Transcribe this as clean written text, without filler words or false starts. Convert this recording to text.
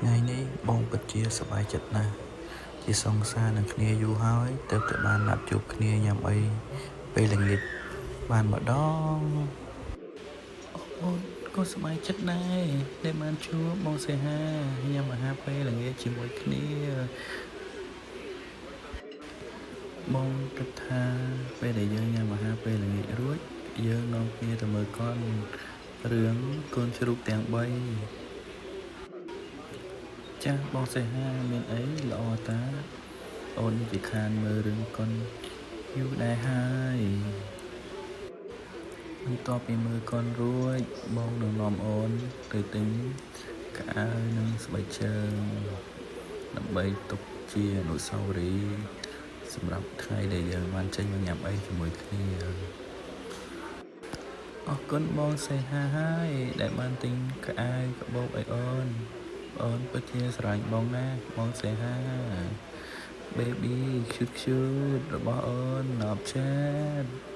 ថ្ងៃនេះបងពិតជាសប្បាយចិត្តណាស់ជាសង្សារនឹងគ្នាយូរហើយទើបតែបានណាត់ជួបគ្នាញ៉ាំអីពេលល្ងាចបានម្ដងអូនក៏សប្បាយចិត្តដែរដែលបានជួបបងសីហាញ៉ាំអាហារពេលល្ងាចជាមួយគ្នាបងគិតថាពេលដែលយើងញ៉ាំអាហារពេលល្ងាចរួចយើងនាំគ្នាទៅមើលកុនរឿងកូនជ្រូកទាំង3ចាស់បងសីហាមានអីល្អតាអូនជាខានមើលរឿងកុនយូរដែរហើយបន្ទាប់ពីមើលកុនរួចបងនឹងនាំអូនទៅទិញខោអាវនិងស្បែកជើងដើម្បីទុកជាអនុស្សាវរីយ៍សម្រាប់ថ្ងៃដែលយើងបានចេញមកញ៉ាំអីជាមួយគ្នាអរគុណបងសីហាហើយដែលបានទិញខោអាវកាបូបឲ្យអូនអូនពិតជាស្រឡាញ់បងណាស់បងសីហា baby cute cute របស់អូនណប់ចិត្ត។